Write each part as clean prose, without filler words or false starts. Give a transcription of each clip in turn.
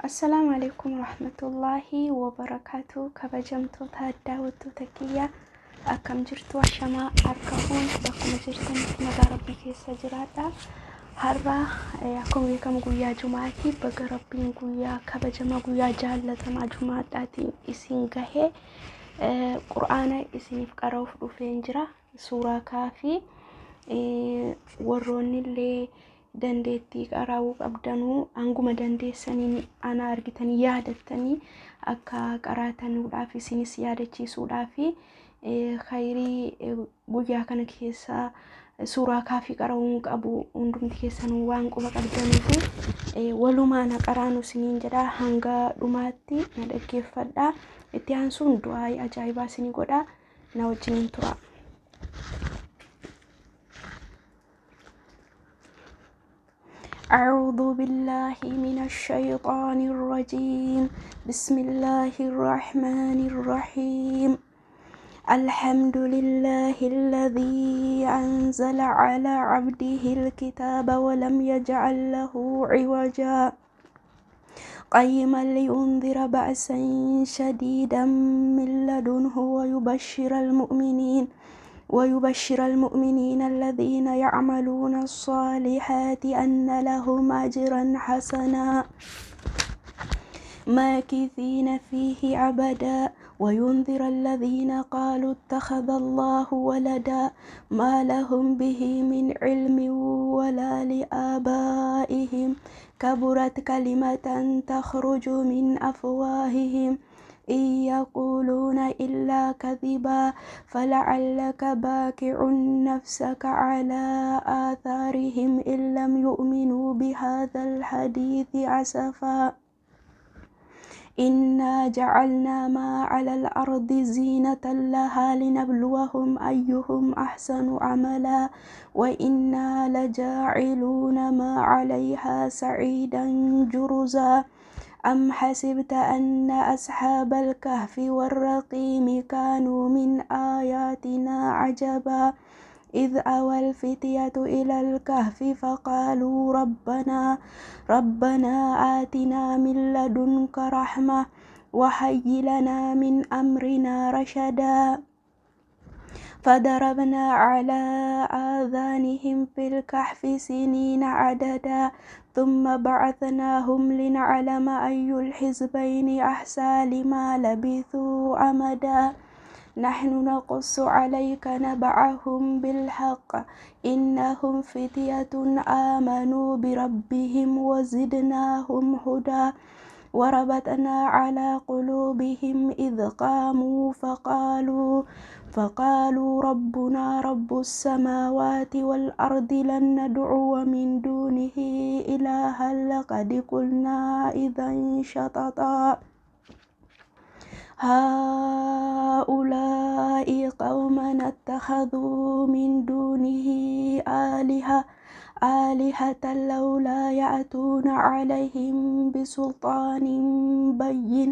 Assalaamu alaikum warahmatullaahi wabarakaatu. Kabajamtoota daawwattoota kiyya, akkam jirtu? Ashamaa, harka fuun bakkuma jirtanitti nagaa Rabbii keessa jiraadha. Har'a akkuma beekamu guyyaa Jumaati. Baga Rabbiin guyyaa kabajamaa, guyyaa jaallatamaa Jumaadhaatiin isin gahe. Qur'aana isiniif qara'uuf dhufeen jira. Suuraa Kaafii warroonni illee dandeettii qara'uu qabdanuu hanguma dandeessaniin ana argitanii yaadattanii akka qaraatanuudhaaf, isinis yaadachiisuudhaaf, khayrii guyyaa kana keessa suuraa Kaafii qara'uun qabu hundumti keessanuu waan quba qabdanuufi walumaan qaraanu isiniin jedha. Hanga dhumaatti na dhaggeeffadha. Itti aansuun du'aa ajaa'ibaa isinii godha, na wajjiniin tura. أعوذ بالله من الشيطان الرجيم. بسم الله الرحمن الرحيم. الحمد لله الذي أنزل على عبده الكتاب ولم يجعل له عوجا. قيما لينذر بأسا شديدا من لدنه ويبشر المؤمنين الذين يعملون الصالحات أن لهم أجرا حسنا ماكثين فيه أبدا، وينذر الذين قالوا اتخذ الله ولدا ما لهم به من علم ولا لآبائهم. كبرت كلمة تخرج من أفواههم، إن يقولون إلا كذبا. فلعلك باخع نفسك على آثارهم إن لم يؤمنوا بهذا الحديث أسفا. إنا جعلنا ما على الأرض زينة لها لنبلوهم أيهم أحسن عملا، وإنا لجاعلون ما عليها صعيدا جرزا. أم حسبت أن أصحاب الكهف والرقيم كانوا من آياتنا عجبا؟ إذ أوى الفتية إلى الكهف فقالوا ربنا آتنا من لدنك رحمة وهيئ لنا من أمرنا رشدا. فضربنا على آذانهم في الكهف سنين عددا، ثم بعثناهم لنعلم أي الحزبين أحصى لما لبثوا أمدا. نحن نقص عليك نبأهم بالحق، إنهم فتية آمنوا بربهم وزدناهم هدى. وربطنا على قلوبهم إذ قاموا فقالوا ربنا رب السماوات والأرض لن ندعو من دونه إلها، لقد قلنا إذا شططا. هؤلاء قومنا اتخذوا من دونه آلهة لولا يأتون عليهم بسلطان بين،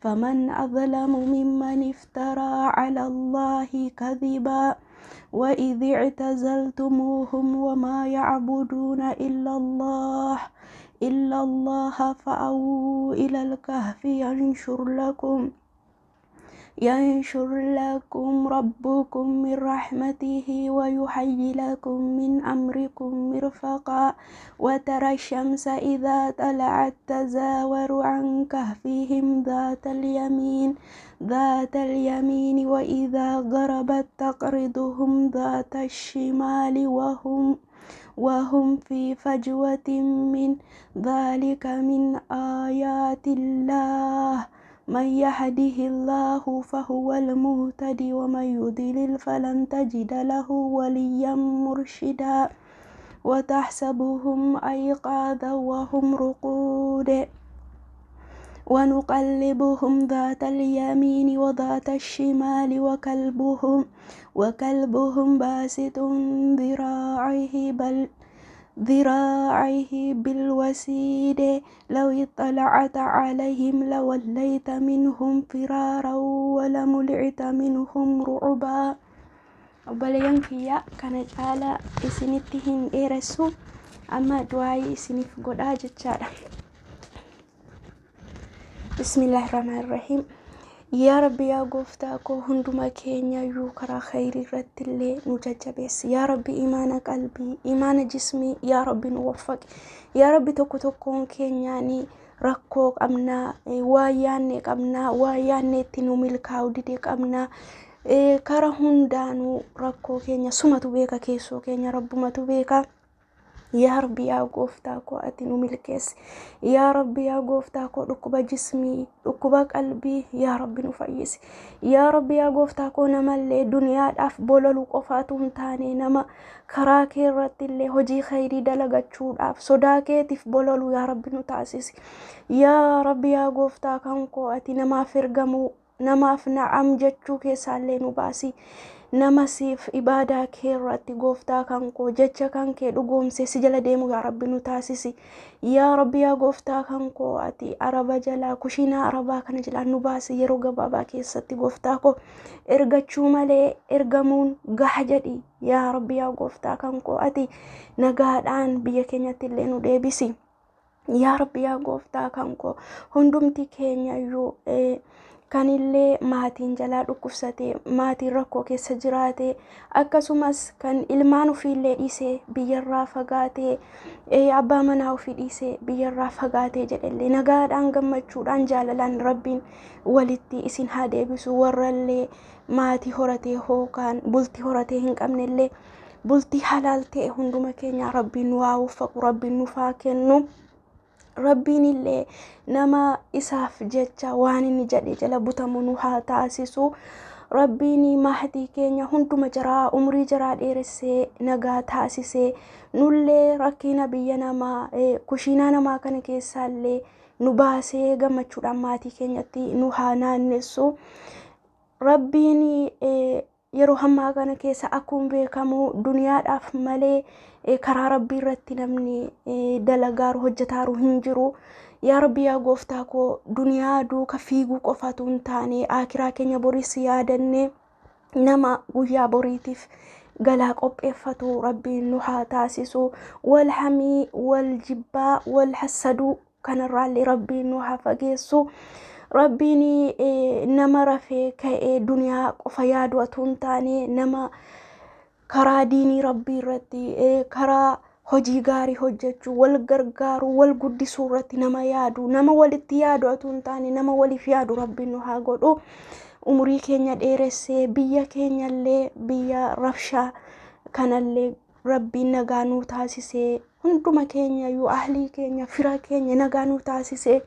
فمن أظلم ممن افترى على الله كذبا. وإذ اعتزلتموهم وما يعبدون إلا الله فأووا إلى الكهف ينشر لكم ربكم من رحمته ويهيئ لكم من أمركم مرفقا. وترى الشمس إذا طلعت تزاور عن كهفهم ذات اليمين، وإذا غربت تقرضهم ذات الشمال وهم في فجوة منه، ذلك من آيات الله. من يهده الله فهو المهتد، ومن يضلل فلن تجد له وليا مرشدا. وتحسبهم أيقاظا وهم رقود، ونقلبهم ذات اليمين وذات الشمال، وكلبهم باسط ذراعيه بالوصيد. لو اطلعت عليهم لوليت منهم فرارا ولملئت منهم رعبا. Obboleeyyan kiyya, kana caala isinitti hin dheeressu, amma du'aayii isiniif godhaa jechaadha. Bismillahirrahmanirrahiim. Yaa Rabbi yaa gooftaa koo, hunduma keenya iyyuu karaa khayrii irratti illee nu jajjabeessi. Yaa Rabbi, imaana qalbii, imaana jismii yaa Rabbi nu waffaqi. Yaa Rabbi, tokko tokkoon keenyaanii rakkoo qabnaa, waa yaanne qabnaa, waa yaanne itti nu milkaa'u dide qabnaa. Kara hundaanuu rakkoo keenya sumatu beeka, keessoo keenya Rabbumatu beeka. Yaa Rabbi yaa gooftaa koo, ati nu milkeessi. Yaa Rabbi yaa gooftaa koo, dhukkuba jismii, dhukkuba qalbii yaa Rabbi nu fayyisi. Yaa Rabbi yaa gooftaa koo, namallee duniyaadhaaf bololuu qofaatu hin taane, nama karaa kee irratti illee hojii khayrii dalagachuudhaaf sodaa keetiif bololu yaa Rabbi nu taasisi. Yaa Rabbi yaa gooftaa kan koo, ati namaaf ergamuu, namaaf na'am jechuu keessaallee nu baasi. Nama siif ibaadaa kee irratti, gooftaa kan koo, jecha kan kee dhugoomsee si jala deemu yaa Rabbi nu taasisi. Yaa Rabbi yaa gooftaa kan koo, ati araba jalaa, kushiinaa arabaa kana jalaa nu baasi yeroo gabaabaa keessatti. Gooftaa koo, ergachuu malee ergamuun gaha jedhi. Yaa Rabbi yaa gooftaa kan koo, ati nagaadhaan biyya keenyatti illee nu deebisi. Yaa Rabbi yaa gooftaa kan koo, hundumti keenya iyyuu kanillee maatiin jalaa dhukkubsate, maatiin rakkoo keessa jiraate, akkasumas kan ilmaan ofiillee dhiisee biyyarraa fagaatee, abbaa manaa ofii dhiisee biyyarraa fagaatee jedhellee, nagaadhaan, gammachuudhaan, jaalalaan Rabbiin walitti isin haa deebisu. Warrallee maatii horatee hookaan bultii horatee hin qabnellee, bultii halaal ta'e hunduma keenya Rabbiin nu haa uffaqu, Rabbiin nuuf haa kennu. Rabbiin illee nama isaaf jecha waan inni jedhe jala butamu nu haa taasisu. Rabbiin maatii keenya hunduma jaraa umrii jaraa dheeressee nagaa taasisee, nullee rakkina biyya namaa, kushiinaa namaa kana keessaallee nu baasee gammachuudhaan maatii keenyatti nu haa naannessu. Rabbiin yeroo ammaa kana keessa akkuma beekamu duniyaadhaaf malee karaa Rabbii irratti namni dalagaaru, hojjetaaru hin jiru. Yaa Rabbi yaa gooftaa koo, duniyaa duuka fiiguu qofatu hin taane, akiraa keenya boris yaadanne nama guyyaa boriitiif galaa qopheeffatu Rabbiin nu haa taasisu. Wal hamii, wal jibbaa, wal hassaduu kanarraallee Rabbiin nu haa fageessu. Rabbiin nama rafee ka'ee duniyaa qofa yaadu otoo hin taane, nama karaa diinii Rabbii irratti, karaa hojii gaarii hojjechuu, wal gargaaruu, wal guddisuu irratti nama yaadu, nama walitti yaadu otoo hin taane nama waliif yaadu Rabbiin nu haa godhu. Umurii keenya dheeressee biyya keenyallee, biyya rabshaa kanallee Rabbiin nagaa nuu taasisee, hunduma keenya iyyuu, ahlii keenya, fira keenya nagaa nuu taasisee,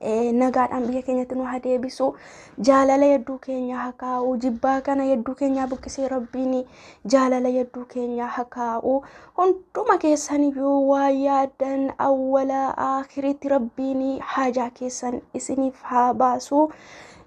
nagaadhaan biyya keenyatti nu haa deebisu. Jaalala hedduu keenya haa kaa'u. Jibbaa kana hedduu keenyaa buqqisee Rabbiin jaalala hedduu keenya haa kaa'u. Hunduma keessaniyyuu waa yaaddan awwala akhiritti Rabbiin haajaa keessan isiniif haa baasu.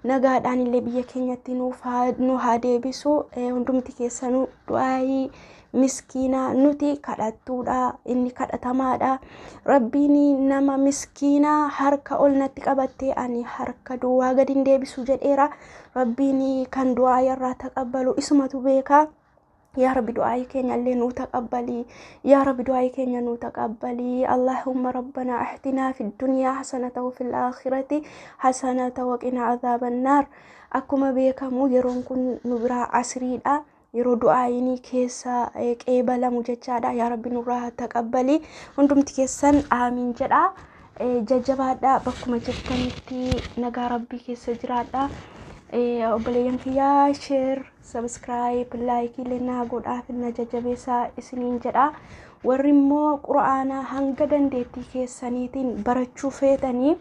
Nagaadhaan illee biyya keenyatti nu haa deebisu. Hundumti keessanuu du'aayii miskiinaa, nuti kadhattuudha, inni kadhatamaadha. Rabbiin nama miskiinaa harka ol natti qabattee ani harka duwwaa gadi hin deebisu jedheera. Rabbiin kan du'aa irraa taqabbalu isumatu beeka. Yaa Rabbi, du'aayii keenya illee nuu taqabbali. Yaa Rabbi, du'aayii keenya nuu taqabbali. Allahumma rabbana ahtinaa fi dunyaa hasanata wa fil aakhirati hasanata wa qina adhaaban naar. Akkuma beekamu yeroon kun nu biraa asriidha. Yeroo du'aayinii keessa qeebalamu jechaadha. Yaa Rabbi, nurraa taqabbali. Hundumti keessan aamiin jedha. Jajjabaadha, bakkuma jirtanitti nagaa Rabbii keessa jiraadha. Obboleeyyan kiyyaa, share, subscribe, like illee naa godhaa, na jajjabeessaa isiniin jedha. Warri immoo qura'aana hanga dandeettii keessaniitiin barachuu feetanii